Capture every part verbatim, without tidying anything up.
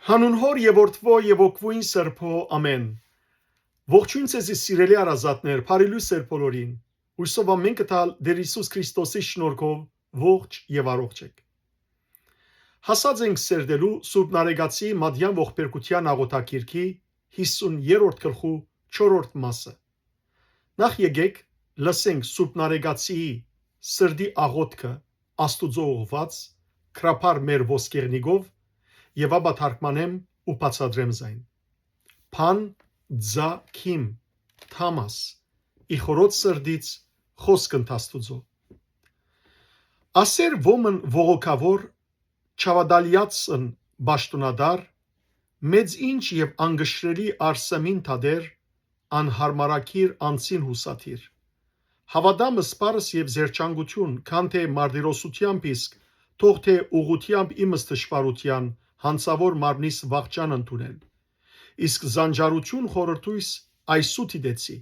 Հանուն Հօր եւ Որդւոյ եւ Հոգւոյն Սրբոյ, ամէն։ Ողջոյն ձեզի, սիրելի հարազատներ, բարի լոյս ձեր բոլորին։ Յուսով ամէն կը տալ Տէր Յիսուս Քրիստոսի շնորհքով ողջ եւ առողջ էք։ Հասած ենք սերտելու Սուրբ Նարեկացի Մատեան ողբերգութեան աղօթագիրքի հիսուն երրորդ գլխու չորրորդ մասը։ Նախ եկեք լսենք Սուրբ Նարեկացիի սրտի աղօթքը Աստուծոյ ուղղուած, գրաբար մեր ոսկեղնիկով, եւ ապա թարգմանեմ ու բացատրեմ զայն։ Բան ձա քիմ, Թամաս, ի խորոց սրտից խօսք ընդ Աստուծոյ։ Ասեր ոմն ողոքաւոր, չհաւատալեացն պաշտօնատար, մեծ ինչ եւ անկշռելի արսեմին թատեր, անհարմարագիր անձին յուսադիր։ Հաւատամ սպառս եւ զերչանկութիւն, քան թէ մարտիրոսութեամբ իսկ, թող թէ ուղղութեամբ իմս թշուառութեան, յանցաւոր մարմնիս վախճան ընդունեն։ Իսկ զանջարութիւն խորհրդոյս այսու դիտեցի։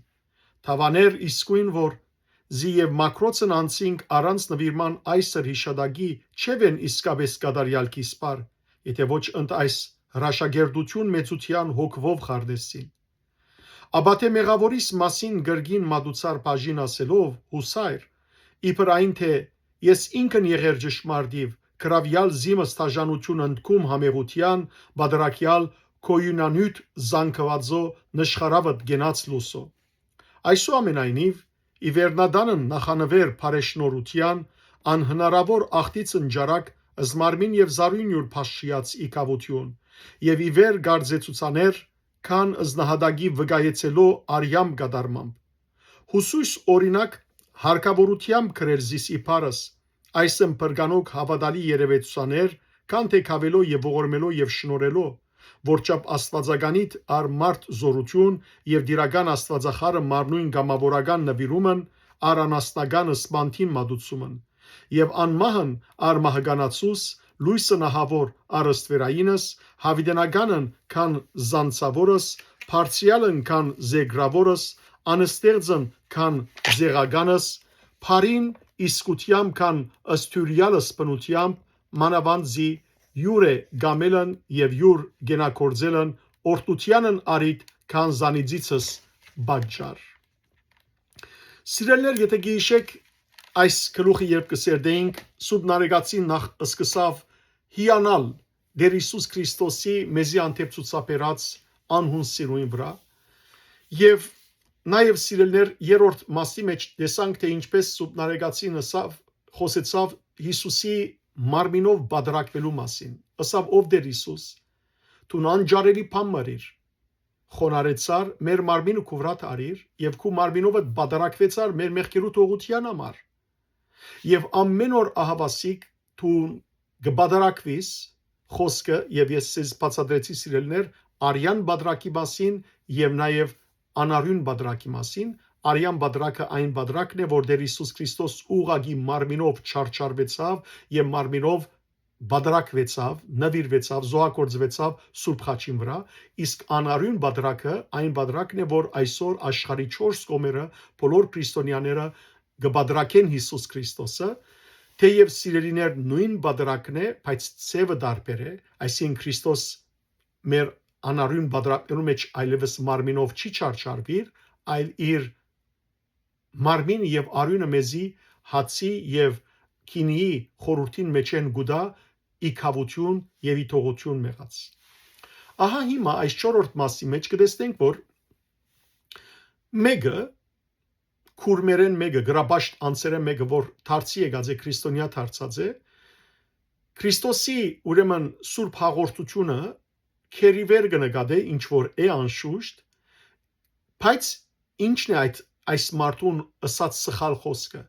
Թաւաներ իսկոյն որ զի եւ մաքրոցն անցինք առանց նվիրման այսր յիշատակի չէ՞ վեն իսկապէս կատարեալ կ'իսպար, եթէ ոչ ընդ այս հրաշագերտութիւն մեծութեան հոգուով խարդեսցին։ Ապա թէ մեղաւորիս մասին կրկին մատուցար բաժին ասելով, յուսայր, իբր այն թէ ես ինքն եղեր ճշմարտիւ, գրաւեալ զիմս դաժանութիւն ընդգում համեղութեան, բادرակեալ գոյունանիւթ զանգուածոյ նշխարաւդ կենաց լուսոյ։ Այսուամենայնիւ, ի վերնատանն նախանուեր բարեշնորհութեան, անհնարաւոր ախտից ընջարակ զմարմին եւ զարոյն իւր փաշչիած իքաւութիւն, եւ ի վեր կարծեցուցաներ, քան զնահատակի վկայեցելով արեամբ կատարմամբ։ Յուսոյս օրինակ հարկաւորութեամբ գրել զիս իբարս, այսմ փրկանոք հաւատալի երեւեցուցաներ, քան թէ քաւելով եւ ողորմելով եւ շնորհելով, որչափ աստուածականիդ առ մարդ զօրութիւն եւ տիրական աստուածախարը մարմնոյն կամաւորական նուիրումն առ անասնական սպանդին մատուցումն, եւ անմահն առ մահկանացուս, լոյսն ահաւոր առ ստվերայինս, յաւիտենականն քան զանցաւորս, բարձեալն քան զեգրաւորս, անստեղծն քան զեղականս, բարին իսկութեամբ քան սթիւրեալս բնութեամբ, մանաւանդ զի իւր է կամելն եւ իւր կենակործելն օրհնութեանն առիթ քան զանիծիցս պատճառ։ Սիրելիներ, եթէ գիշեք այս գլուխը երբ կը սերտեինք, Սուրբ Նարեկացին նախ սկսաւ հիանալ Տէր Յիսուս Քրիստոսի մեզի հանդէպ ցուցաբերած անհուն սիրոյն վրայ, եւ նաեւ, սիրելիներ, երրորդ մասի մեջ տեսանք, թէ ինչպէս Սուրբ Նարեկացին ըսաւ, խօսեցաւ Յիսուսի մարմինով բادرակուելու մասին։ Ըսաւ. «Ով Տէր Յիսուս, դուն անջարելի բան մըրիր, խոնարհեցար, մեր մարմինը քու վրադ առիր եւ քու մարմինովդ բادرակուեցար մեր մեղքերու թողութեան համար։ Եւ ամէն օր ահաւասիկ դու կը բادرակուիս», խօսքը, եւ ես ձեզ բացատրեցի, սիրելիներ, արեան բادرակի մասին եւ նաեւ անարիւն բادرակի մասին։ Արեան բادرակը այն բادرակն է, որ Տէր Յիսուս Քրիստոս ուղղակի մարմինով չարչարուեցաւ եւ մարմինով բادرակուեցաւ, նուիրուեցաւ, զոհագործուեցաւ Սուրբ Խաչին վրայ, իսկ անարիւն բادرակը այն բادرակն է, որ այսօր աշխարհի չորս կողմերը բոլոր քրիստոնեաները կը բادرակեն Յիսուս Քրիստոսը, թէեւ, սիրելիներ, նոյն բادرակն է, բայց ձեւը տարբեր է, այսինքն Քրիստոս մեր անարիւն բادرակներու մեջ այլեւս մարմինով չի չարչարուիր, այլ իր մարմին եւ արիւնը մեզի հացի եւ գինիի խորհուրդին մէջէն կու տայ իքաւութիւն եւ իտողութիւն մեղած։ Ահա հիմա այս չորրորդ մասի մեջ կը տեսնենք, որ մէկը, քուրմերէն մէկը, գրաբաշտ անձերէն մէկը, որ դարձի եկած է, քրիստոնեայ դարձած է, Քրիստոսի, ուրեմն, սուրբ հաղորդութիւնը գերիվեր կը նկատէ, ինչ որ է անշուշտ, բայց ի՞նչն է այդ, այս մարդուն ըսած սխալ խօսքը։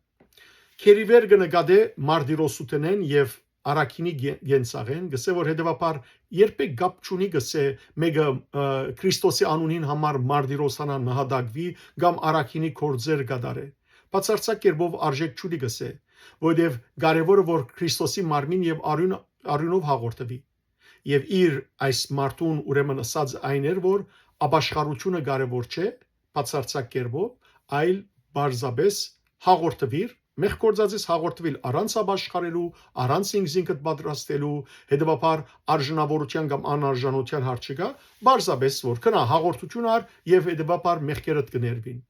Գերիվեր կը նկատէ մարտիրոսութենէն եւ առաքինի կե-, կենցաղէն, կ'ըսէ, որ հետեւաբար երբեք կապ չունի, կ'ըսէ, մէկը, ը, Քրիստոսի անունին համար մարտիրոսանայ, նահատակուի կամ առաքինի գործեր կատարէ։ Բացարձակ կերպով արժէք չունի, կ'ըսէ, որովհետեւ կարեւորը որ Քրիստոսի մարմին եւ արիւն-, արիւնով հաղորդուի։ Եւ իր այս մարդուն, ուրեմն, ըսած այն էր, որ ապաշխարութիւնը կարեւոր չէ, բացարձակ կերպով, այլ պարզապէս հաղորդուիր մեղք գործածես հաղորդուիլ առանց ապաշխարելու, առանց ինքզինքդ պատրաստելու, հետեւաբար արժանաւորութեան կամ անարժանության հարց չկայ, պարզապէս որ գնա հաղորդութիւն առ եւ հետեւաբար մեղքերդ կը ներուին։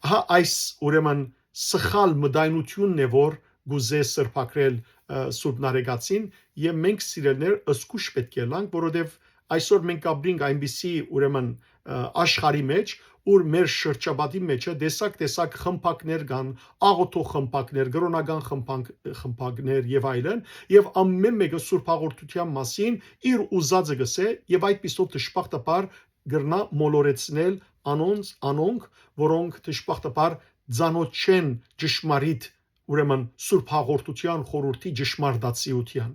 Ահա այս, ուրեմն, սխալ մտայնութիւնն է, որ կուզէ սրբագրել, ը, Սուրբ Նարեկացին, եւ մենք, սիրելիներ, զգոյշ պէտք է ըլլանք, որովհետեւ այսօր մենք կապրինք այնպիսի, ուրեմն, ը, աշխարհի մէջ, ուր մեր շրջապատի մէջը տեսակ-տեսակ խմբակներ կան, աղոթող խմբակներ, կրօնական խմբակ-, խմբակներ եւ այլն, եւ ամէն մէկը Սուրբ Հաղորդութեան մասին իր ուզածը կ'ըսէ, եւ այդպիսով դժբախտաբար կրնայ մոլորեցնել անոնց, անոնք, որոնք դժբախտաբար ծանօթ չեն ճշմարիտ, ուրեմն Սուրբ Հաղորդութեան խորհուրդի ճշմարտացիութեան։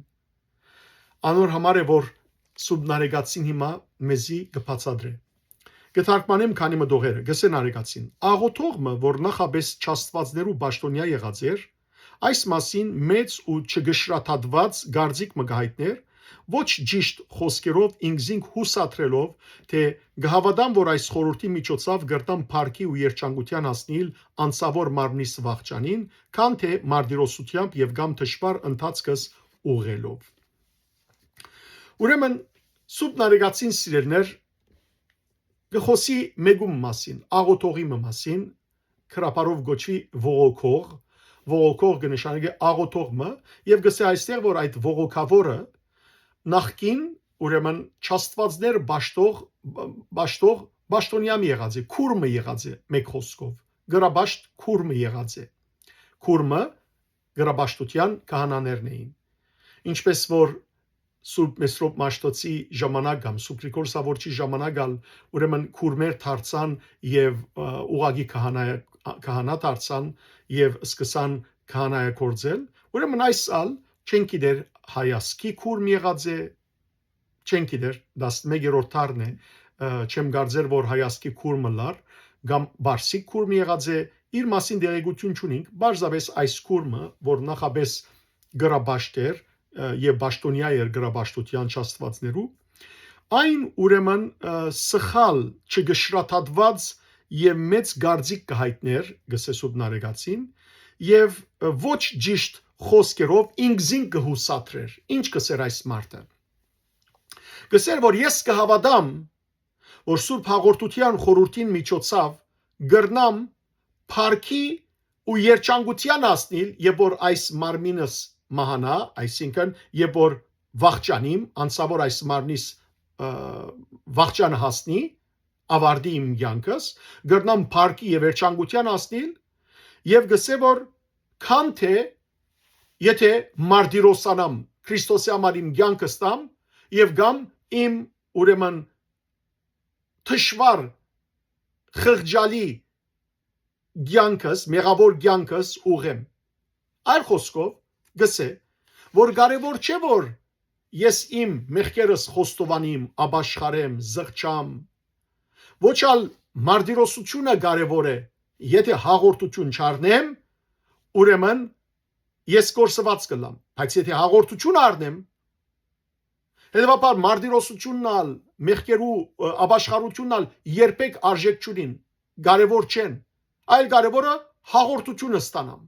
Անոր համար է, որ Սուրբ Նարեկացին հիմա մեզի կը բացատրէ։ Կը թարգմանեմ քանի մը տողերը, կ'ըսէ Նարեկացին. «Աղոթող մը, որ նախապէս չաստուածներու պաշտօնեայ եղած էր, այս մասին մեծ ու չգշրադատուած կարծիք մը կը յայտնէր, ոչ ճիշտ խօսքերով ինքզինք յուսադրելով, թէ կը հաւատամ, որ այս խորհուրդի միջոցաւ կրնամ փառքի ու երջանկութեան հասնիլ անցաւոր մարմնիս վախճանին, քան թէ մարտիրոսութեամբ եւ կամ դժուար ընթացքս ուղղելով»։ Ուրեմն, Սուրբ Նարեկացին, սիրելիներ, կը խօսի մէկուն մասին, աղոթողի մը մասին, գրաբարով կոչուի ողոքող, ողոքող կը նշանակէ աղոթող մը, եւ կ'ըսէ այստեղ, որ այդ ողոքաւորը նախկին, ուրեմն, չաստուածներ պաշտող, պաշտող, պաշտօնեայ մը եղած է, քուր մը եղած է, մէկ խօսքով, կրապաշտ քուր մը եղած է։ Քուր մը կրապաշտութեան քահանաներն էին։ Ինչպէս որ Սուրբ Մեսրոպ Մաշտոցի ժամանակ կամ Սուրբ Գրիգոր Սաւորչի ժամանակ ալ, ուրեմն, քուրմեր դարձան եւ, ը, ուղղակի քահանայ-, քահանա դարձան եւ սկսան քահանայագործել։ Ուրեմն, այս ալ չենք գիտեր հայազգի քուրմ եղած է, չենք գիտեր, տասնմեկերորդ դարն է, ը, չեմ կարծեր, որ հայազգի քուրմ ըլլար կամ պարսիկ քուրմ եղած է, իր մասին տեղեկութիւն չունինք, պարզապէս այս քուրմը, որ նախապէս կրապաշտ էր, ը, եւ պաշտօնեայ էր կրապաշտութեան չաստուածներու, այն, ուրեմն, ը, սխալ, չգշրադատուած եւ մեծ կարծիք կը յայտնէր, կ'ըսէ Սուրբ Նարեկացին, եւ, ը, ոչ ճիշտ խօսքերով ինքզինք կը յուսադրէր։ Ի՞նչ կ'ըսէր այս մարդը։ Կ'ըսէր, որ ես կը հաւատամ, որ Սուրբ Հաղորդութեան խորհուրդին միջոցաւ կրնամ փառքի ու երջանկութեան հասնիլ, երբ որ այս մարմինս մահանայ, այսինքն, երբ որ վախճանիմ, անցաւոր այս մարմնիս, ը, վախճանը հասնի, աւարտի իմ կեանքս, կրնամ փառքի եւ երջանկութեան հասնիլ, եւ կ'ըսէ, որ քան թէ, եթե մարտիրոսանամ, Քրիստոսի համար իմ կեանքս տամ, եւ կամ իմ, ուրեմն, թշուառ, խղճալի կեանքս, մեղաւոր կեանքս ուղղեմ։ Այլ խօսքով, կ'ըսէ, որ կարեւոր չէ, որ ես իմ մեղքերս խոստովանիմ, ապաշխարեմ, զղջամ։ Ոչ ալ մարտիրոսութիւնը կարեւոր է, եթե հաղորդութիւն չառնեմ, ուրեմն ես կորսուած կ'ըլլամ, բայց եթե հաղորդութիւն առնեմ, հետեւաբար մարտիրոսութիւնն ալ, մեղքերու, ը, ապաշխարութիւնն ալ երբեք արժէք չունին, կարեւոր չեն, այլ կարեւորը հաղորդութիւնը ստանամ։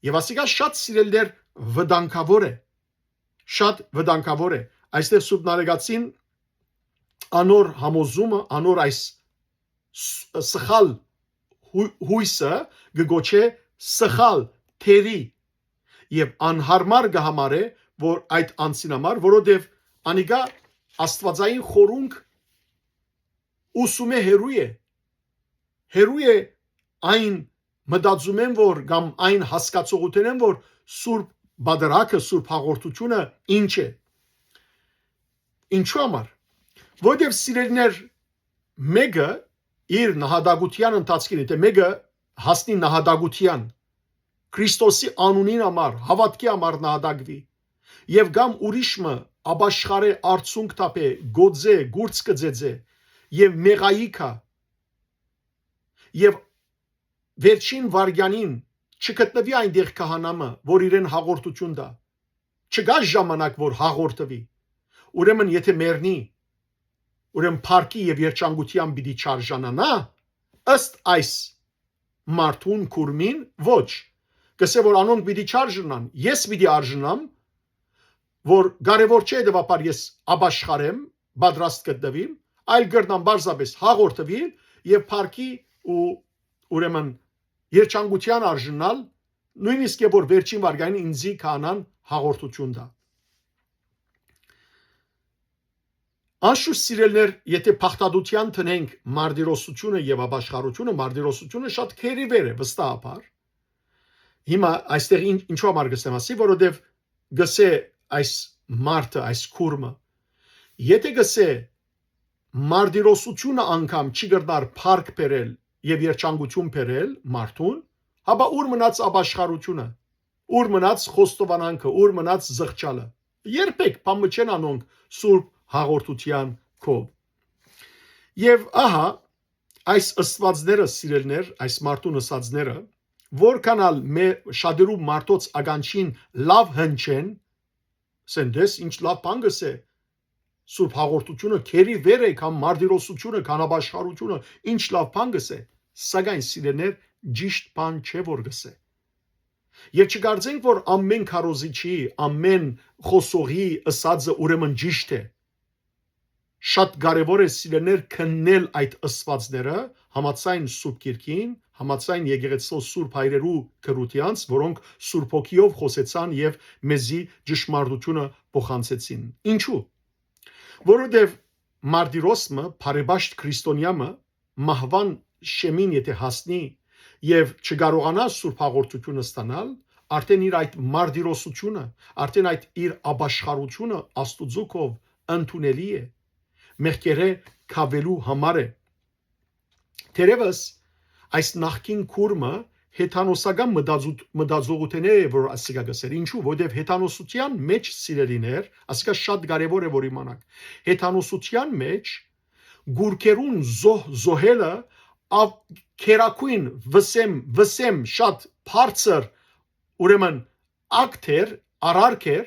Եւ ասիկա շատ, սիրելիներ, վտանգաւոր է, շատ վտանգաւոր է։ Այստեղ Սուրբ Նարեկացին անոր համոզումը, անոր այս ս-, սխալ հու-, յոյսը կը գոչէ սխալ թերի եւ անհարմար կը համարէ, որ այդ անձին համար, որովհետեւ անիկա աստուածային խորունկ ուսումը հեռու է, հեռու է այն մտածումէն, որ, կամ այն հասկացողութենէն, որ Սուրբ Պատարագը, Սուրբ Հաղորդութիւնը ինչ է։ Ինչու համար։ Որովհետեւ, սիրելիներ, մէկը իր նահատակութեան ընթացքին, եթե մէկը հասնի նահատակութեան, Քրիստոսի անունին համար, հաւատքի համար նահատակուի, եւ կամ ուրիշ մը ապաշխարէ, արցունք թափէ, գոծէ, գուրծ կը ծեծէ, եւ մեղայի գայ, եւ վերջին վայրկեանին չգտնուի այնտեղ քահանայ մը, որ իրեն հաղորդութիւն տայ, չկայ ժամանակ, որ հաղորդուի, ուրեմն եթե մեռնի, ուրեմն փառքի եւ երջանկութեան պիտի չարժանանայ, ըստ այս մարդուն, քուրմին, ոչ, կ'ըսէ որ անոնք պիտի չարժնան, ես պիտի արժնամ, որ կարեւոր չէ, հետեւաբար ես ապաշխարեմ, պատրաստ գտնուիմ, այլ կրնամ պարզապէս հաղորդուիլ եւ փառքի ու, ուրեմն, երջանկութեան արժնալ, նոյնիսկ եւ որ վերջին վարկային ինձի քահանան հաղորդութիւն տայ։ Անշուշտ, սիրելիներ, եթե բաղդատութեան դնենք մարտիրոսությունը եւ ապաշխարությունը, մարտիրոսությունը շատ գերիվեր է, վստահաբար։ Հիմա այստեղ ինչ, ինչու համար կ'ըսեմ ասի, որովհետեւ կ'ըսէ այս մարդը, այս քուրմը, եթե կ'ըսէ մարտիրոսությունը անգամ չի կրնար փառք բերել եւ երջանկութիւն բերել մարդուն, հապա ո՞ւր մնաց ապաշխարությունը, ո՞ւր մնաց խոստովանանքը, ո՞ւր մնաց զղջալը։ Երբեք բան մը չեն անոնք սուրբ հաղորդութեան քով։ Եւ ահա, այս ըսուածները, սիրելիներ, այս մարդուն ըսածները, որքան ալ մե-, շատերու մարդոց ականջին լաւ հնչեն, սեն դες ինչ լաւ բան կ'ըսէ, սուրբ հաղորդությունը գերիվեր է, քան մարտիրոսությունը, քան ապաշխարությունը, ինչ լաւ բան կ'ըսէ, սակայն, սիրելիներ, ճիշդ բան չէ որ կ'ըսէ։ Եւ չկարծենք որ ամեն քարոզիչի, ամեն խոսողի ըսածը ուրեմն ճիշդ է։ Շատ կարեւոր է, սիրելիներ, քննել այդ ըսուածները համաձայն Սուրբ Գիրքին, համաձայն եկեղեցու սուրբ հայրերու գրութեանց, որոնք Սուրբ Հոգիով խօսեցան եւ մեզի ճշմարտությունը փոխանցեցին։ Ինչու՞։ Որովհետեւ մարտիրոս մը, բարեպաշտ քրիստոնեայ մը, մահուան շեմին եթե հասնի եւ չկարողանա սուրբ հաղորդութիւնը ստանալ, արդեն իր այդ մարտիրոսությունը, արդեն այդ իր ապաշխարությունը Աստուծոյ քով ընդունելի է, մեղքերէ քաւելու համար է։ Թերեւս այս նախկին քուրմը հեթանոսական մտածու-, մտածողութենէ է, որ ասիկա կ'ըսէր։ Ինչու՞, որովհետեւ հեթանոսութեան մէջ, սիրելիներ, ասիկա շատ կարեւոր է, որ իմանաք, հեթանոսութեան մէջ գուրգերուն զոհ-, զոհելը ավ-, քերագոյն, վսեմ, վսեմ շատ բարձր, ուրեմն, ակտ էր, արարք էր,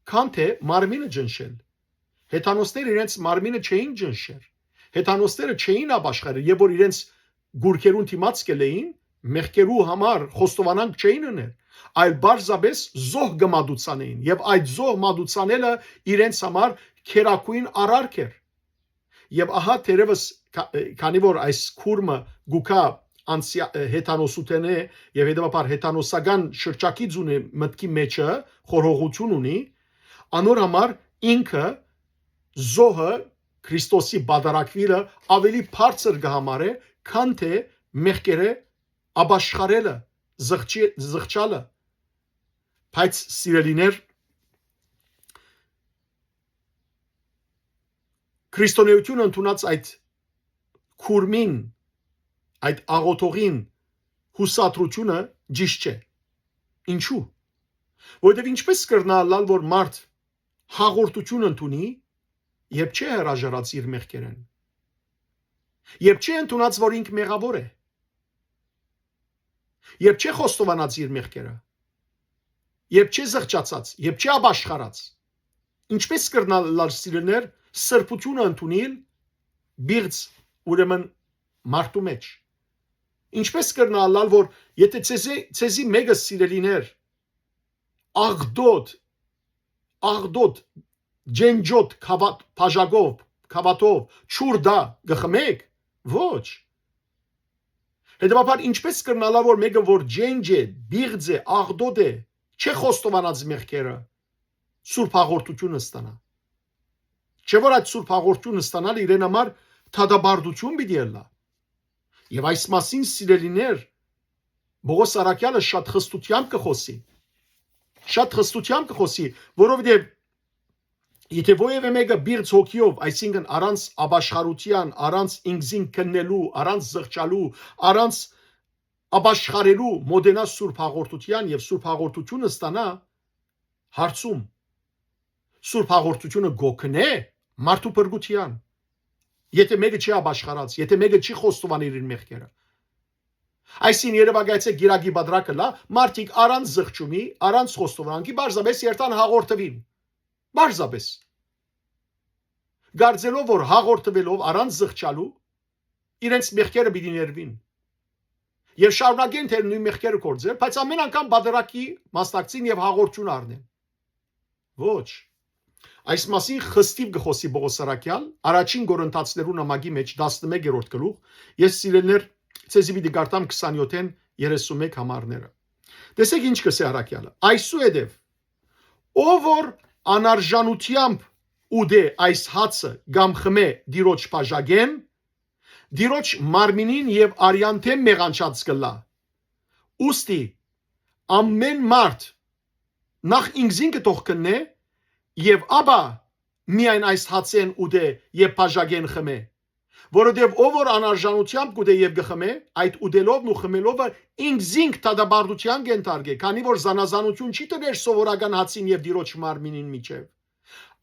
քան թէ մարմինը ջնշել։ Հեթանոսները իրենց մարմինը չէին ջնշեր։ Հեթանոսները չէին ապաշխարեր, եւ որ իրենց գուրգերուն դիմաց կ'ելեին, մեղքերու համար խոստովանանք չէին ըներ, այլ պարզապէս զոհ կը մատուցանեին, եւ այդ զոհ մատուցանելը իրենց համար քերագոյն արարք էր։ Եւ ահա, թերեւս, քա-, քանի որ այս քուրմը գուկա անցյա-, հեթանոսութենէ եւ հետեւաբար հեթանոսական շրջագիծ ունի մտքի մեջը, խորհողություն ունի, անոր համար ինքը զոհը, Քրիստոսի պատարագուիլը ավելի բարձր կը համարէ, քան թէ մեղքերէ ապաշխարելը, զղջի-, զղջալը։ Բայց, սիրելիներ, քրիստոնեությունը ընդունած այդ քուրմին, այդ աղոթողին յուսադրությունը ճիշտ չէ։ Ինչու՞։ Որովհետև ինչպես կրնայ ըլլալ, որ մարդ հաղորդություն ընդունի, երբ չէ հրաժարած իր մեղքերէն, երբ չէ ընդունած, որ ինք մեղավոր է, երբ չէ խոստովանած իր մեղքերը, երբ չէ զղջացած, երբ չէ ապաշխարած, ինչպես կրնայ ըլլալ, սիրելիներ, սրբությունը ընդունիլ պիղծ, ուրեմն, մարդու մեջ։ Ինչպես կրնայ ըլլալ, որ եթե ձեզի, ձեզի մեկը, սիրելիներ, աղդոտ, աղդոտ, ջենջոտ, քավատ-, բաժակով, քավատով, չուր տայ, կը խմեք։ Ոչ։ Հետևաբար, ինչպես կրնայ ըլլալ, որ մեկը, որ ջենջ է, պիղծ է, աղդոտ է, չէ խոստովանած մեղքերը, սուրբ հաղորդությունը ստանայ։ Չէ՞ որ այդ սուրբ հաղորդությունը ստանալը իրեն համար դատապարտություն պիտի ըլլայ։ Եվ այս մասին, սիրելիներ, Պողոս առաքյալը շատ խստությամբ կը խօսի։ Շատ խստությամբ կը խօսի, որովհետև եթե որևէ մեկը պիղծ հոգիով, այսինքն՝ առանց ապաշխարութեան, առանց ինքզինք քննելու, առանց զղջալու, առանց ապաշխարելու մոտենայ սուրբ հաղորդութեան եւ սուրբ հաղորդությունը ստանայ, հարցում. սուրբ հաղորդությունը կ'օգնէ՞ մարդու փրկութեան, եթե մեկը չի ապաշխարած, եթե մեկը չի խոստովաներ իր մեղքերը։ Այսինքն, երեւակայեցէ կիրակի պատրակը լա, մարդիկ առանց զղջումի, առանց խոստովանանքի պարզապէս երթան հաղորդուին։ Պարզապէս։ Կարծելով, որ հաղորդվելով, առանց զղջալու, իրենց մեղքերը պիտի ներուին։ եւ շարունակեն թէ նոյն մեղքերը գործել, բայց ամէն անգամ պատրակի մասնակցին եւ հաղորդչուն առնեն։ Ոչ։ Այս մասին խստիւ կը խօսի Պողոս առաքեալ, առաջին Կորինթացիներուն ամագի մէջ տասնմէկերորդ գլուխ, ես սիրելիներ, ձեզի պիտի կարդամ քսանեթերորդ երեսունմէկ համարները։ Տեսեք ինչ կ'ըսէ առաքեալը. «Այսուհետեւ, ով որ անարժանութեամբ ուտէ այս հացը կամ խմէ Տիրոջ բաժակէն, Տիրոջ մարմինին եւ արեան դէմ մեղանչած կ'ըլլայ։ Ուստի ամէն մարդ նախ ինքզինքը թող քննէ եւ ապա միայն այս հացէն ուտէ եւ բաժակէն խմէ։ Որովհետեւ ով որ անարժանութեամբ կ'ուտէ եւ կը խմէ, այդ ուտելովն ու խմելովը ինքզինք դատապարտութեան կ'ենթարկէ, քանի որ զանազանութիւն չի դրեր սովորական հացին եւ Տիրոջ մարմինին միջեւ։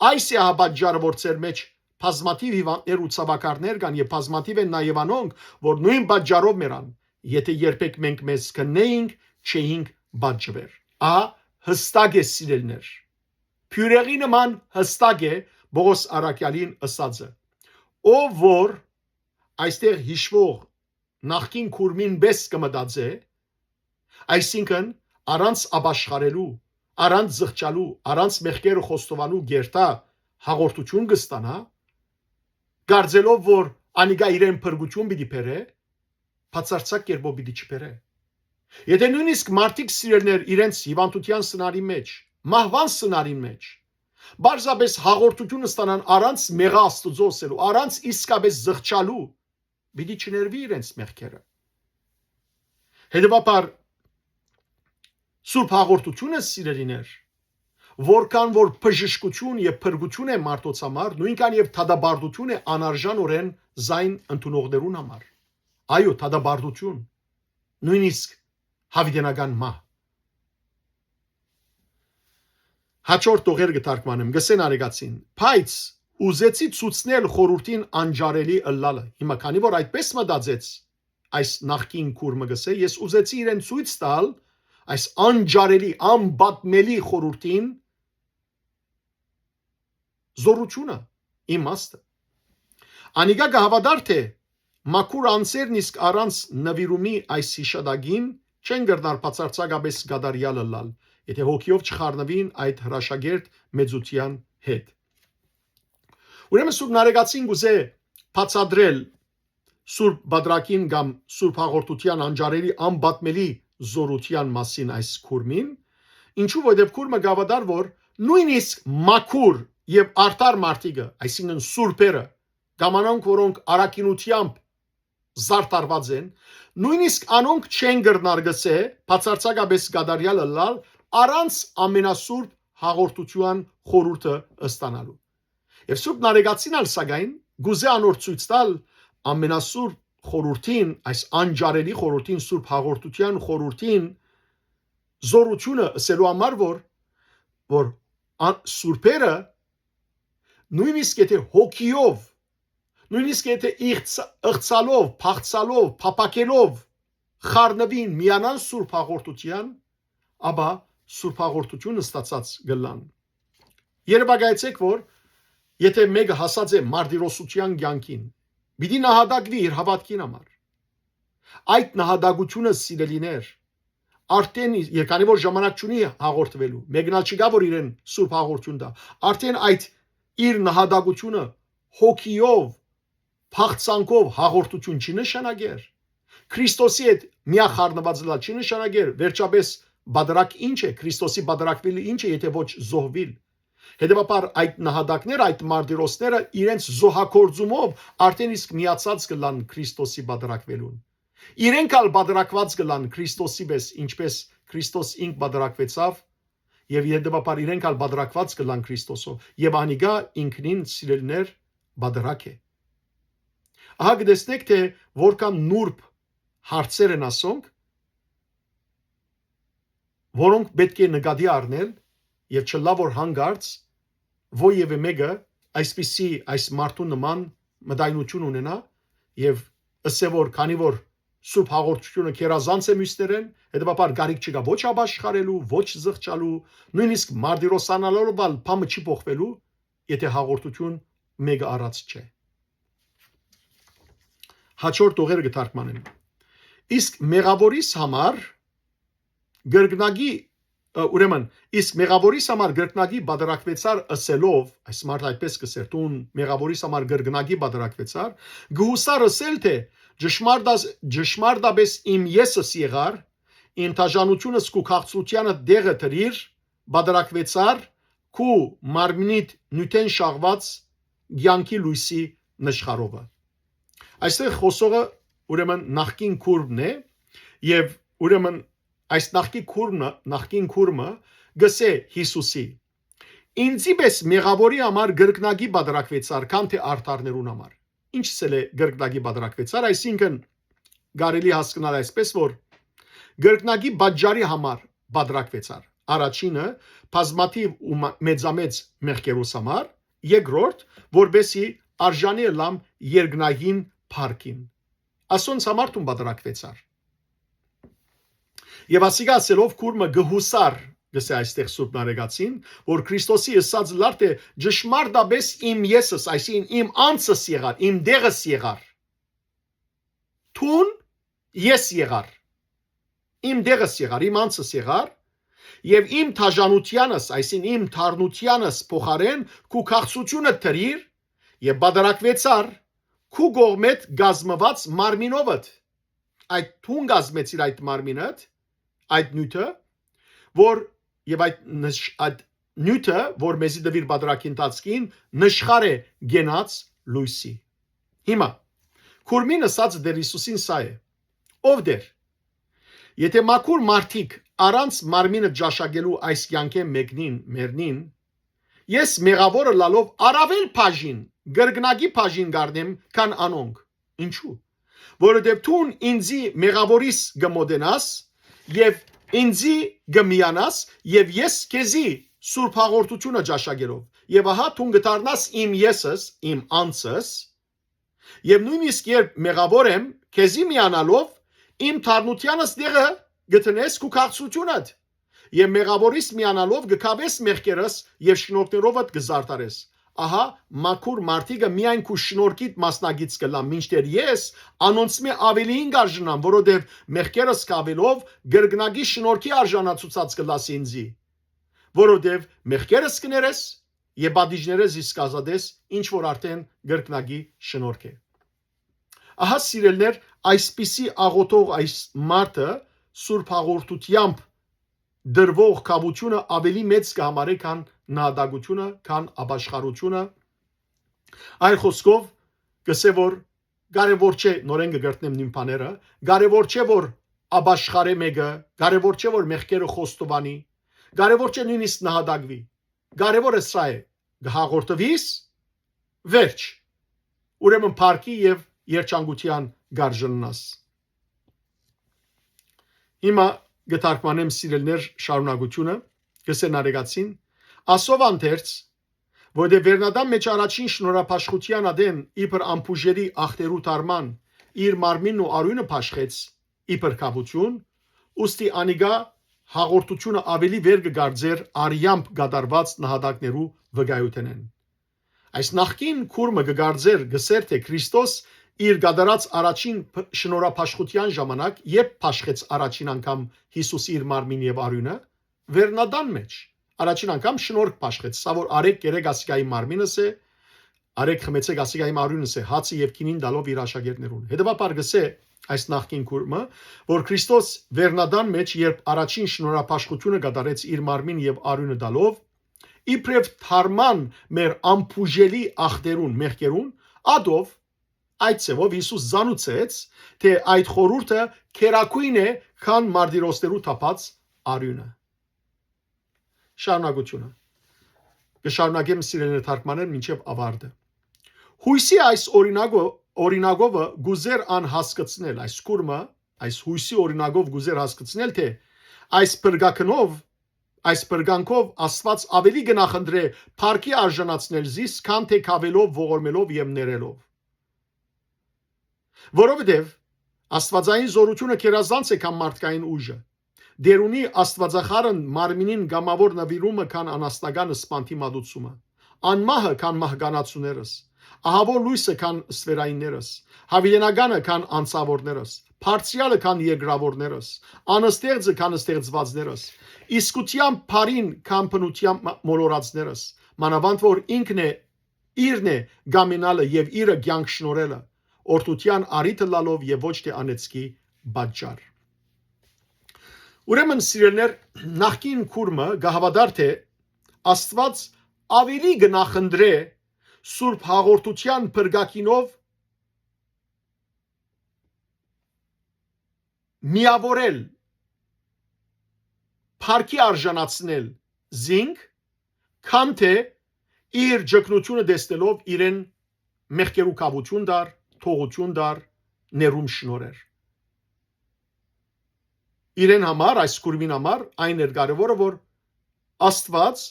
Այս է հա պատճառը, որ ձեր մէջ բազմաթիւ հիւանդներ ու ցաւաքարներ կան եւ բազմաթիւ են նաեւ անոնք, որ նոյն պատճառով մեռան, եթէ երբեք մենք մեզ քննէինք, չէինք պատժուեր»։ Ահա, յստակ է, սիրելիներ։ Բիւրեղի նման յստակ է Պողոս առաքեալին ըսածը։ Ով որ այստեղ յիշուող նախկին քուրմին պէս կը մտածէ, այսինքն առանց ապաշխարելու, առանց զղջալու, առանց մեղքերը խոստովանու կ'երթայ, հաղորդութիւն կը ստանայ, կարծելով որ անիկա իրեն փրկութիւն պիտի բերէ, բացարձակ կերպով պիտի չբերէ։ Եթէ նոյնիսկ մարդիկ, սիրելիներ, իրենց հիւանդութեան սնարի մէջ, մահուան սնարին մէջ, պարզապէս հաղորդութիւն ստանան առանց մեղա Աստուծոյ ըսելու, առանց իսկապէս զղջալու, պիտի չներուի իրենց մեղքերը։ Հետեւաբար, Սուրբ Հաղորդութիւնը, սիրելիներ, որքան որ բժշկութիւն եւ փրկութիւն է մարդոց համար, նոյնքան եւ դատապարտութիւն է անարժանօրէն զայն ընդունողներուն համար։ Այո, դատապարտութիւն, նոյնիսկ յաւիտենական մահ։ Հաջորդ տողեր կը թարգմանեմ, կ'ըսեն արեգացին. «Բայց ուզեցի ցուցնել խորհուրդին անջարելի ըլլալը»։ Հիմա քանի որ այդպես մտածեց այս նախկին քուրմը, կ'ըսէ, ես ուզեցի իրեն ցոյց տալ այս անջարելի, անպատմելի խորհուրդին զօրութիւնը, իմաստը։ Անիկա կը հաւատար թէ մաքուր անձերն իսկ առանց նուիրումի այս յիշատակին չեն կրնար բացարձակապէս կատարեալ ըլլալ, եթէ հոգիով չխառնուին այդ հրաշագերտ մեծութեան հետ։ Ուրեմն Սուրբ Նարեգացին կ'ուզէ բացատրել Սուրբ Պատրակին կամ Սուրբ Հաղորդութեան անջարելի անպատմելի զօրութեան մասին այս քուրմին, ինչու որովհետեւ քուրմը կ'աւատար որ նոյնիսկ մաքուր եւ արդար մարդիկը, այսինքն սուրբերը, կամ անոնք որոնք առաքինութեամբ զարդարուած են, նոյնիսկ անոնք չեն կրնար, կ'ըսէ, բացարձակապէս կատարեալ ըլլալ առանց ամենասուրբ հաղորդութեան խորհուրդը ստանալու։ Եւ Սուրբ Նարեգացին ալ, սակայն, կ'ուզէ անոր ցոյց տալ ամենասուրբ խորհուրդին, այս անջարելի խորհուրդին, Սուրբ Հաղորդութեան խորհուրդին զօրութիւնը, ըսելու համար որ, որ ան-, սուրբերը, նոյնիսկ եթէ հոգիով, նոյնիսկ եթէ իղծ-, ըղծալով, փախցալով, փափագելով խառնուին, միանան Սուրբ Հաղորդութեան, ապա Սուրբ Հաղորդութիւն ստացած կ'ըլլան։ Երեւակայեցէք որ, եթէ մէկը հասած է մարտիրոսութեան կեանքին, պիտի նահատակուի իր հաւատքին համար։ Այդ նահատակութիւնը, սիրելիներ, արդեն, քանի որ ժամանակ չունի հաղորդուելու, մեկն ալ չկայ որ իրեն սուրբ հաղորդութիւն տայ, արդեն այդ իր նահատակութիւնը հոգիով, փախցանքով հաղորդութիւն չի նշանակեր։ Քրիստոսի հետ միախառնուածը ալ չի նշանակեր։ Վերջապէս, պատրակ ի՞նչ է, Քրիստոսի պատրակուիլը ի՞նչ է, եթէ ոչ զոհուիլ։ Հետեւաբար, այդ նահատակները, այդ մարտիրոսները իրենց զոհագործումով արդեն իսկ միացած կ'ըլլան Քրիստոսի պատրակուելուն։ Իրենք ալ պատրակուած կ'ըլլան Քրիստոսի պէս, ինչպէս Քրիստոս ինք պատրակուեցաւ, եւ հետեւաբար իրենք ալ պատրակուած կ'ըլլան Քրիստոսով, եւ անիկա ինքնին, սիրելիներ, պատրակ է։ Ահա կը տեսնէք թէ որքան նուրբ հարցեր են ասոնք, որոնք պէտք է նկատի առնել, եւ չըլլայ որ հանկարծ որեւէ մէկը այսպիսի, այս մարդու նման մտայնութիւն ունենայ եւ ըսէ որ քանի որ սուրբ հաղորդութիւնը գերազանց է միւսներէն, հետեւաբար կարիք չկայ ոչ ապաշխարելու, ոչ զղջալու, նոյնիսկ մարտիրոսանալով ալ բանը չի փոխուելու, եթէ հաղորդութիւն մէկը առած չէ։ Հաջորդ տողերը կը թարգմանեմ։ Իսկ մեղաւորիս համար կրկնակի, ը, ուրեմն, իսկ մեղաւորիս համար կրկնակի բادرակուեցար ըսելով, այս մարդ այդպես կ'ըսէր, դուն մեղաւորիս համար կրկնակի բادرակուեցար, կը յուսար ըսել, թէ ճշմարտաս-, ճշմարտապէս իմ եսս եղար, իմ դաժանութիւնս քու քաղցրութեանը տեղը դրիր, բادرակուեցար քու մարմնիդ նիւթէն շաղուած կեանքի լոյսի նշխարովը։ Այստեղ խօսողը, ուրեմն, նախկին քուրմն է, եւ, ուրեմն, այս նախկին քուրմը, նախկին քուրմը գսէ Յիսուսի. «Ինձի պէս մեղաւորի համար կրկնակի բادرակուեցար, քան թէ արդարներուն համար»։ Ինչ ըսել է կրկնակի բادرակուեցար, այսինքն կարելի հասկնալ այսպես, որ կրկնակի պատճառի համար բادرակուեցար։ Առաջինը, բազմաթիւ ու մա-, մեծամեծ մեղքերուս համար, երկրորդ, որպեսի արժանի ըլլամ երկնային փառքին։ Ասոնց համար դուն բادرակուեցար։ Եւ ասիկա ասելով քուրմը կը յուսար, գսէ այստեղ Սուրբ Նարեկացին, որ Քրիստոսի ըսած լար թէ ճշմարտապէս իմ եսս, այսինքն իմ անձս եղար, իմ տեղս եղար։ Դուն ես եղար, իմ տեղս եղար, իմ անձս եղար, եւ իմ դաժանութեանս, այսինքն իմ թարնութեանս փոխարէն քու քաղցրութիւնը դրիր եւ բادرակուեցար քու կողմէդ կազմուած մարմինովդ, այդ դուն կազմեցիր այդ մարմինդ, այդ նիւթը, որ, եւ այդ նշ-, այդ նիւթը, որ մեզի տուիր բادرակի ընթացքին, նշխար է կենաց լոյսի։ Հիմա, քուրմին ըսած Տէր Յիսուսին սա է. «Ով Տէր, եթէ մաքուր մարդիկ առանց մարմինը ճաշակելու այս կեանքէն մեկնին, մեռնին, ես մեղաւոր ըլլալով առաւել բաժին, կրկնակի բաժին կ'առնեմ, քան անոնք։ Ինչու՞։ Որովհետեւ դուն ինձի մեղաւորիս կը մոտենաս եւ ինձի կը միանաս, եւ ես քեզի սուրբ հաղորդութիւնը ճաշակելով, եւ ահա դուն կը դառնաս իմ եսս, իմ անձս, եւ նոյնիսկ երբ մեղաւոր եմ, քեզի միանալով, իմ թարնութեանս տեղը գտնես քու քաղցրութիւնդ, եւ մեղաւորիս միանալով կը քաւես մեղքերս եւ շնորհքներովդ կը զարդարես։ Ահա, մաքուր մարդիկը միայն քու շնորհքիդ մասնակից կ'ըլլան, մինչդեռ ես անոնցմէ աւելիին կ'արժանամ, որովհետեւ մեղքերս քաւելով կրկնակի շնորհքի արժանացուցած կ'ըլլաս ինձի, որովհետեւ մեղքերս կ'ներես եւ պատիժներէ զիս կ'ազատես, ինչ որ արդէն կրկնակի շնորհք է»։ Ահա, սիրելիներ, այսպիսի աղօթող այս մարդը սուրբ հաղորդութեամբ դրուող քաւութիւնը աւելի մեծ կը համարէ, քան նահատակութիւնը, քան ապաշխարութիւնը։ Այլ խօսքով, կ'ըսէ, որ կարեւոր չէ, նորէն կը կրկնեմ նոյն բաները, կարեւոր չէ, որ ապաշխարէ մէկը, կարեւոր չէ, որ մեղքերը խոստովանի, կարեւոր չէ նոյնիսկ նահատակուի։ Կարեւորը սա է, կը հաղորդուիս, վերջ։ Ուրեմն փառքի եւ երջանկութեան կ'արժանանաս։ Հիմա կը թարգմանեմ, սիրելիներ, շարունակութիւնը, կ'ըսէ Նարեկացին. «Ասով անդերձ, որտեղ վերնատան մէջ առաջին շնորհապաշխութեան ատեն իբր անբուժելի ախտերու դարման իր մարմինն ու արիւնը բաշխեց իբր քաւութիւն, ուստի անիկա հաղորդութիւնը աւելի վեր կը կարծէր արեամբ կատարուած նահատակներու վկայութենէն»։ Այս նախկին քուրմը կը կարծէր, կ'ըսէր, թէ Քրիստոս իր կատարած առաջին փ-, շնորհապաշխութեան ժամանակ, երբ բաշխեց առաջին անգամ Յիսուս իր մարմին եւ արիւնը, վերնատան մէջ, առաջին անգամ շնորհք բաշխեց, սա որ արեք, կերեք, ասիկայի մարմինս է, արեք, խմեցեք, ասիկայի արիւնս է, հացը եւ գինին տալով իր աշակերտներուն։ Հետեւաբար կ'ըսէ այս նախկին քուրմը, որ Քրիստոս վերնատան մէջ, երբ առաջին շնորհապաշխութիւնը կատարեց իր մարմին եւ արիւնը տալով, իբրեւ դարման մեր անբուժելի ախտերուն, մեղքերուն, ադով, այդ ձեւով Յիսուս զանուցեց, թէ այդ խորհուրդը քերագոյն է, քան մարտիրոսներու թափած արիւնը։ Շարունակութիւնը։ Կը շարունակեմ, սիրելիներ, թարգմանել մինչեւ ավարտը։ Յոյսի այս օրինակո-, օրինակովը կ'ուզէր ան հասկցնել, այս քուրմը, այս յոյսի օրինակով կ'ուզէր հասկցնել, թէ այս փրկագնով, այս փրկանքով Աստուած աւելի կը նախընտրէ փառքի արժանացնել զիս, քան թէ քաւելով, ողորմելով եւ ներելով։ Որովհետեւ աստուածային զօրութիւնը գերազանց է, քան մարդկային ուժը։ Դերունի աստուածախարն մարմինին կամաւոր նուիրումը, քան անասնական սպանդի մատուցումը, անմահը, քան մահկանացուներս, ահաւոր լոյսը, քան սֆերայիններս, յաւիտենականը, քան անցաւորներս, Բարձրեալը քան երկրաւորներս, անստեղծը քան ստեղծուածներս, իսկութեան բարին քան բնութեան մոլորածներս, մանաւանդ որ ինքն է, իրն է կամենալը եւ իրը կեանք շնորհելը, օրհնութեան առիթ ըլլալով եւ ոչ թէ անեծքի պատճառ։ Ուրեմն, սիրելիներ, նախկին քուրմը կը հաւատար թէ Աստուած աւելի կը նախընտրէ Սուրբ Հաղորդութեան փրկագինով միաւորել, փառքի արժանացնել զինք, քան թէ իր ճգնութիւնը տեսնելով իրեն մեղքերու քաւութիւն տար, թողութիւն տար, ներում շնորհեր։ Իրեն համար, այս քուրմին համար այն էր կարեւորը, որ Աստուած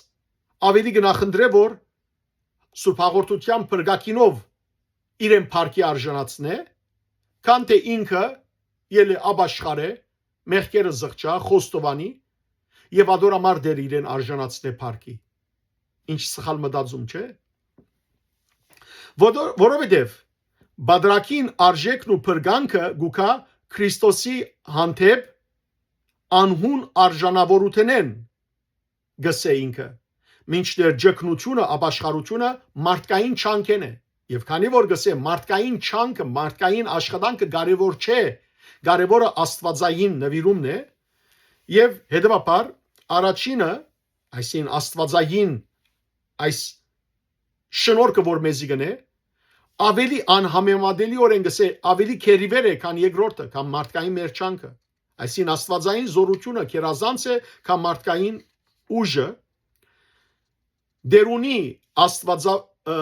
աւելի կը նախընտրէ, որ Սուրբ Հաղորդութեան փրկագինով իրեն փառքի արժանացնէ, քան թէ ինքը ելլէ ապաշխարէ, մեղքերը զղջայ, խոստովանի եւ ատոր համար դեր իրեն արժանացնէ փառքի։ Ինչ սխալ մտածում չէ։ Որո-, որովհետեւ պատրագին արժեքն ու փրկանքը գուկա Քրիստոսի հանդեպ անհուն արժանավորութենեն, գսէ ինքը, մինչդեռ ճգնութիւնը, ապաշխարութիւնը մարդկային չանքէն է։ Եւ քանի որ գսէ մարդկային չանքը, մարդկային աշխատանքը կարեւոր չէ, կարեւորը աստուածային նվիրումն է, եւ հետեւաբար առաջինը, այսինքն աստուածային այս շնորհքը, որ մեզի կնէ, աւելի անհամեմատելիօրէն գսէ, աւելի գերիվեր է, քան երկրորդը, քան մարդկային մեր չանքը։ Այսինքն աստուածային զօրութիւնը գերազանց է, քան մարդկային ուժը, դերունի աստուածա-, ը,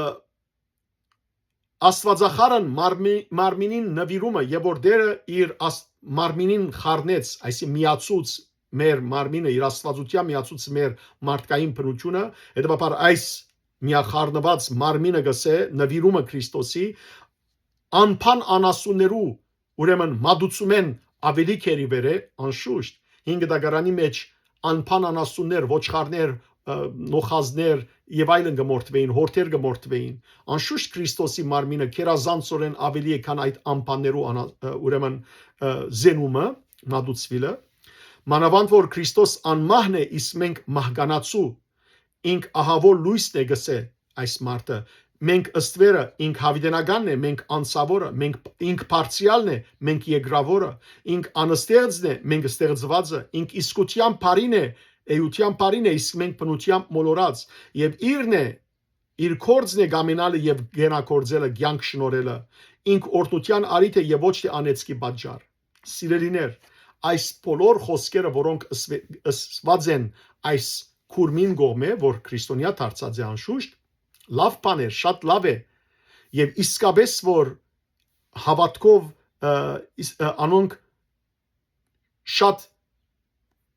աստուածախարն մարմի-, մարմինին նվիրումը, եւ որ դերը իր աս-, մարմինին խառնեց, այսինքն միացուց մեր մարմինը, իր աստվածութեան միացուց մեր մարդկային բնութիւնը, հետեւաբար այս միախառնուած մարմինը գսէ նվիրումը Քրիստոսի, անփան անասուններու, ուրեմն մատուցումէն աւելի գերիվեր է, անշուշտ, հին գտակարանի մեջ անփան անասուններ, ոչխարներ, ը, նոխազներ եւ այլն կը մորթուէին, հորթեր կը մորթուէին։ Անշուշտ Քրիստոսի մարմինը գերազանցօրէն աւելի է, քան այդ անփաններու անա-, ը, ուրեմն, ը, զենումը, մատուցուիլը։ Մանաւանդ որ Քրիստոս անմահն է, իսկ մենք մահկանացու, ինք ահաւոր լոյսն է, գսէ այս մարդը։ Մենք ստվերը, ինք յաւիտենականն է, մենք անցաւորը, մենք, ինք բարձրեալն է, մենք երկրաւորը, ինք անստեղծն է, մենք ստեղծուածը, ինք իսկութեան բարին է, էութեան բարին է, իսկ մենք բնութեան մոլորած, եւ իրն է, իր գործն է կամենալը եւ գենագործելը, կեանք շնորհելը, ինք օրհնութեան առիթ է եւ ոչ թէ անեծքի պատճառ։ Սիրելիներ, այս բոլոր խօսքերը, որոնք ըսվե-, ըսված են այս քուրմին կողմէ, որ քրիստոնեայ դարձած է անշուշտ, լաւ բան էր, շատ լաւ է, եւ իսկապէս որ հաւատքով, ը, իս-, ը, անոնք շատ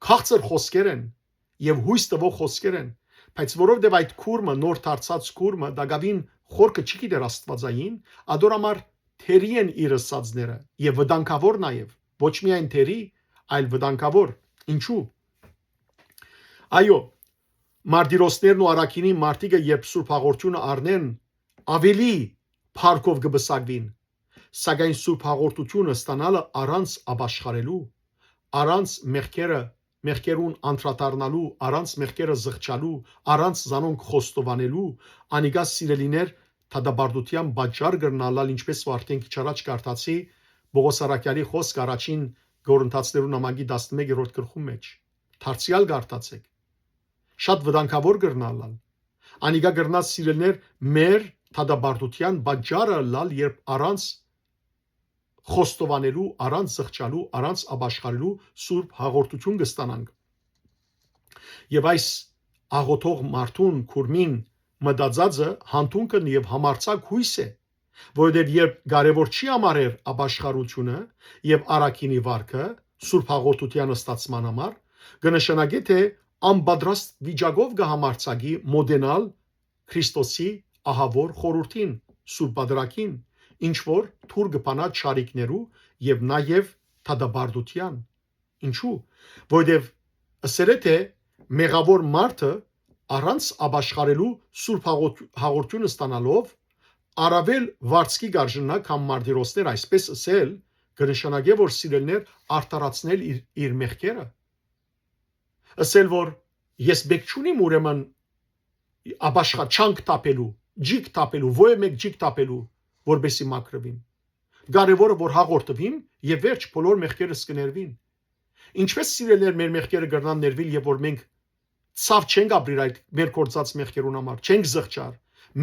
քաղցր խօսքեր են եւ յոյս տուող խօսքեր են, բայց որովհետեւ այդ քուրմը, նոր դարձած քուրմը, տակաւին խորքը չի գիտեր աստուածային, ադոր համար թերի են իր ըսածները եւ վտանգաւոր նաեւ, ոչ միայն թերի, այլ վտանգաւոր։ Ինչու՞։ Այո, մարտիրոսներն ու առաքինի մարտիկը, երբ Սուրբ Հաղորդութիւնը առնեն, աւելի փառքով կը պսակուին, սակայն Սուրբ Հաղորդութիւնը ստանալը առանց ապաշխարելու, առանց մեղքերը, մեղքերուն անդրադառնալու, առանց մեղքերը զղջալու, առանց զանոնք խոստովանելու, անիկա, սիրելիներ, դատապարտութեան պատճառ կրնալալ, ինչպես որ արդեն քիչ առաջ կարդացի, Պողոս առաքյալի խօսքը առաջին Կորինթացիներու նամակի տասնմեկերորդ գլխուն մեջ։ Դարձեալ կարդացէք։ Շատ վտանգաւոր կրնալալ։ Անիկա կրնա, սիրելիներ, մեր դատապարտութեան պատճառը ըլլալ, երբ առանց խոստովանելու, առանց զղջալու, առանց ապաշխարելու Սուրբ Հաղորդութիւն կստանանք։ Եւ այս աղոթող մարդուն, քուրմին մտածածը յանդունքն եւ համարձակ յոյս է, որովհետեւ երբ կարեւոր չի համարեր ապաշխարութիւնը եւ առաքինի վարկը Սուրբ Հաղորդութեան ստացման համար, կը նշանակէ թէ անպատրաստ վիճակով կը համարձակի մոտենալ Քրիստոսի ահաւոր խորհուրդին, Սուրբ Պատրագին, ինչ որ դուռ կը բանայ չարիքներու եւ նաեւ դատապարտութեան։ Ինչու՞։ Որովհետեւ ըսել է թէ մեղաւոր մարդը առանց ապաշխարելու Սուրբ Հաղորդ-, Հաղորդութիւնը ստանալով առաւել վարձքի կ'արժանայ, քան մարտիրոսներ, այսպես ըսել, կը նշանակէ որ սիրելներ արդարացնել իր, իր մեղքերը։ Ըսել որ ես բեք չունիմ ուրեմն աբաշխա չանք տապելու, ջիկ տապելու, ոյ մէկ ջիկ տապելու, որպեսի մաքրուիմ։ Կարևորը որ հաղորդուիմ եւ վերջ բոլոր մեղքերս կներվին։ Ինչպես սիրելներ մեր մեղքերը կրնան ներվել եւ որ մենք ցաւ չենք ապրիր այդ մեր կործած մեղքերուն համար, չենք զղջար,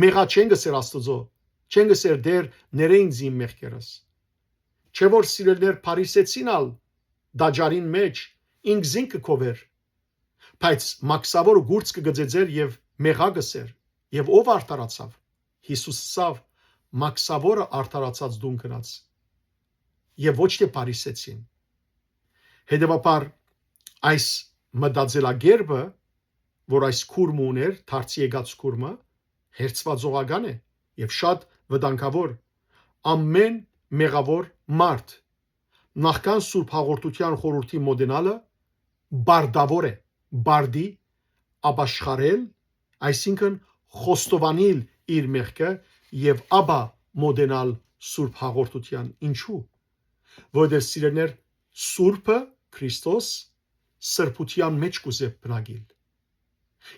մեղա չենք ըսեր Աստուծոյ, չենք ըսեր Տեր, ներէ ինձ իմ մեղքերս։ Չէ որ սիրելներ Փարիսեցին ալ տաճարին մեջ ինքզինքը կովեր, բայց մաքսաւորը գուրծ կը գծեծեր եւ մեղա կ'ըսեր, եւ ով արդարացաւ։ Յիսուս ըսաւ. «Մաքսաւորը արդարացած տուն գնաց, եւ ոչ թէ Փարիսեցին»։ Հետեւաբար այս մտածելակերպը, որ այս քուրմը ուներ, դարձի եկած քուրմը, հերցուածողական է եւ շատ վտանգաւոր։ Ամեն մեղաւոր մարդ նախքան Սուրբ Հաղորդութեան խորհուրդի մօտենալը բարդաւոր է, բարդի, ապաշխարել, այսինքն խոստովանիլ իր մեղքը եւ ապա մօտենալ Սուրբ Հաղորդութեան։ Ինչու՞։ Որովհետեւ սիրելներ, Սուրբը Քրիստոս սրբութեան մեջ կ'ուզէ բնակիլ։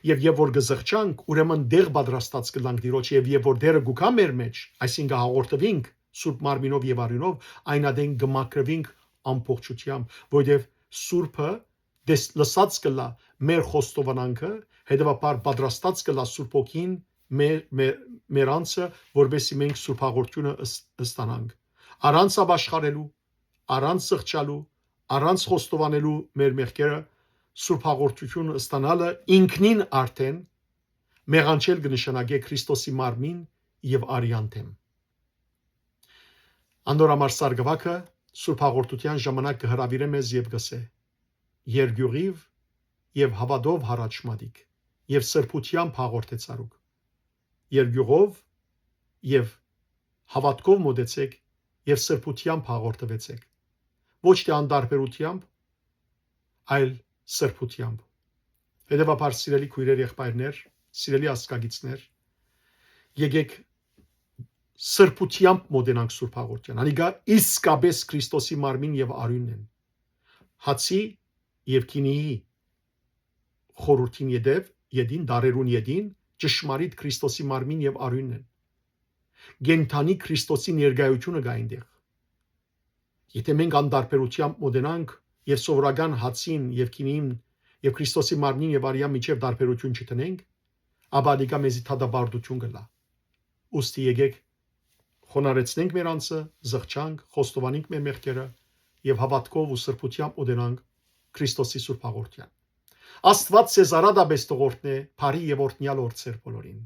Եւ, եւ որ կը զղջանք, ուրեմն դեղ պատրաստած կ'ըլլանք Տիրոջ, եւ, եւ որ Տերը կու գայ մեր մեջ, այսինքն հաղորդուինք Սուրբ Մարմինով եւ Արիւնով, այն ատեն կը մաքրուինք ամբողջութեամբ, որովհետեւ Սուրբը դες-, լսած կ'ըլլայ մեր խոստովանանքը, հետեւաբար պատրաստած կ'ըլլայ Սուրբ Հոգին մեր, մեր, մեր անձը, որպեսզի մենք Սուրբ Հաղորդութիւնը ըս-, ստանանք։ Առանց ապաշխարելու, առանց զղջալու, առանց խոստովանելու մեր մեղքերը, Սուրբ Հաղորդութիւնը ստանալը ինքնին արդեն մեղանչել կը նշանակէ Քրիստոսի մարմին եւ արեան դէմ։ Անոր համար Սարգուակը Սուրբ Հաղորդութեան ժամանակ կը հրաւիրէ մեզ եւ կ'ըսէ. «Երկիւղիւ եւ հաւատով յառաջ մատիք եւ սրբութեամբ հաղորդեցարուք։ Երկիւղով եւ հաւատքով մօտեցէք եւ սրբութեամբ հաղորդուեցէք, ոչ թէ անտարբերութեամբ, այլ սրբութեամբ»։ Հետեւաբար, սիրելի քոյրեր, եղբայրներ, սիրելի ազգագիցներ, եկեք սրբութեամբ մօտենանք Սուրբ Հաղորդութեան։ Անիկա իսկապես Քրիստոսի մարմին եւ արիւնն են։ Հացի եւ գինիի խորհուրդին ետեւ, ետին, դարերուն ետին, ճշմարիտ Քրիստոսի մարմին եւ արիւնն են։ Կենդանի Քրիստոսի ներկայութիւնը կայ այնտեղ։ Եթէ մենք անտարբերութեամբ մօտենանք եւ սովորական հացին եւ գինին եւ Քրիստոսի մարմնին եւ արեան միջեւ տարբերութիւն չդնենք, ապա անիկա մեզի դատապարտութիւն կ'ըլլայ։ Ուստի եկեք խոնարհեցնենք մեր անձը, զղջանք, խոստովանենք մեր մեղքերը եւ հաւատքով ու սրբութեամբ մօտենանք Քրիստոսի Սուրբ Հաղորդութեան։ Աստուած ձեզ արատապէս թող օրհնէ, բարի եւ օրհնեալ օր ձեր բոլորին։